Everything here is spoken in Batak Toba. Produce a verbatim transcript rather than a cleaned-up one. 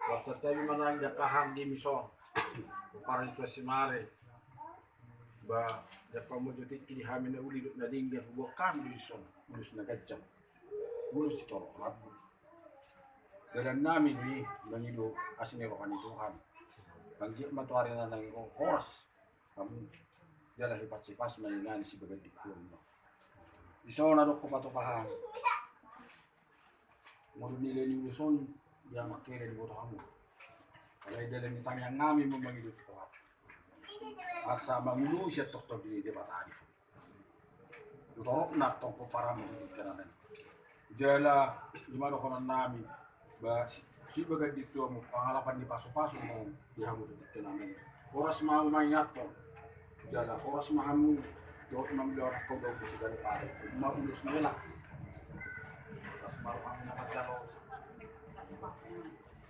Basta tabi manang jaka hang di mison. Parang itu si mare. Ba jaka mo jotik di hami na uli dok na dinggan buat kami di son. Ulus na gajang. Ulus si tolong rabu. Dalan nami ni mangido asi ni roha ni Tuhan. Panggiat matuari na nang horas. Hamu jala hipas-hipas manangihon si bagan di puang. Di son adong ko patopahan. Modun nilai ni ulos on dia makkeda di boto hamu. Alai dalan ni tangiang nami memangido tu Tuhan. Asa mangulusi antong di Debata di. Utorok na tongko paramu di kanan. Jala ima dohonon nami. Ba si bagan di tuamu pangalapan ni pasu-pasu mau di hamu di kanan. Horas mau mangiaton. Jala horas ma hamu. Dohot ma milo anak kau dau kusi dari pare. Ma ulus mela. Horas ma hamu na manjalo.